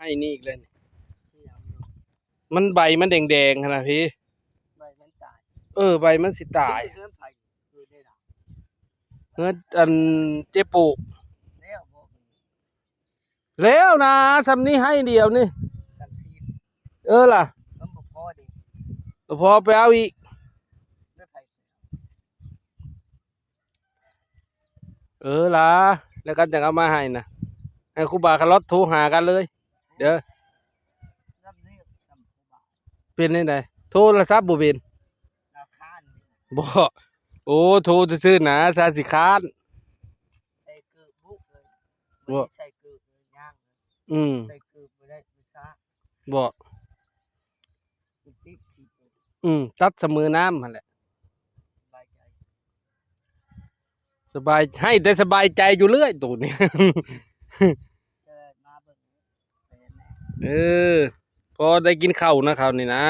ຫ້ນີ້ອີກແລ້ວນີ້ ມັນໃບມັນແດງໆຫັ້ນນະພີ້ ໃບມັນຕາຍ ເອີ ໃບມັນຊິຕາຍ ເຮືອນໃຜ ເຮືອນໃດລະ ເຮືອນອັນເຈ້ປູກ ແລ້ວບໍ່ ແລ້ວນະ ສ່ຳນີ້ໄຮ່ດຽວນີ້ ສ່ຳຊີ້ນ ເອີລະ ມັນບໍ່ພໍເດ້ ບໍ່ພໍໄປເອົາອີກ ແລ້ວໃຜ ເອີລະ ແລ້ວກັນຈັ່ງເອົາມາໃຫ້ນະ ໃຫ້ຄູບາຄາລອດໂທຫາກັນເລີຍເດີ ເປັນແນວໃດ ໂທລະສັບບໍ່ເປັນ ລາຄານ ບໍ່ ໂອ້ ໂທຊື່ໆນະ ຊາຊິຄ້ານ ໃສ່ເກີບບຸເລີຍ ບໍ່ ບໍ່ໄດ້ໃສ່ເກີບເລີຍ ຍ່າງເລີຍ ອືມ ໃສ່ເກີບບໍ່ໄດ້ ມັນຊ້າ ບໍ່ ມັນຕິດ ອືມ ຕັດສະເໝີນ້ຳຫັ້ນແຫຼະ ສະບາຍໃຈ ສະບາຍ ໃຫ້ແຕ່ສະບາຍໃຈຢູ່ເລື້ອຍໂຕນີ້ ເອີ ມາເບິ່ງ ເອີ ພໍໄດ້ກິນເຂົ້ານະ ເຂົ້ານີ້ນະ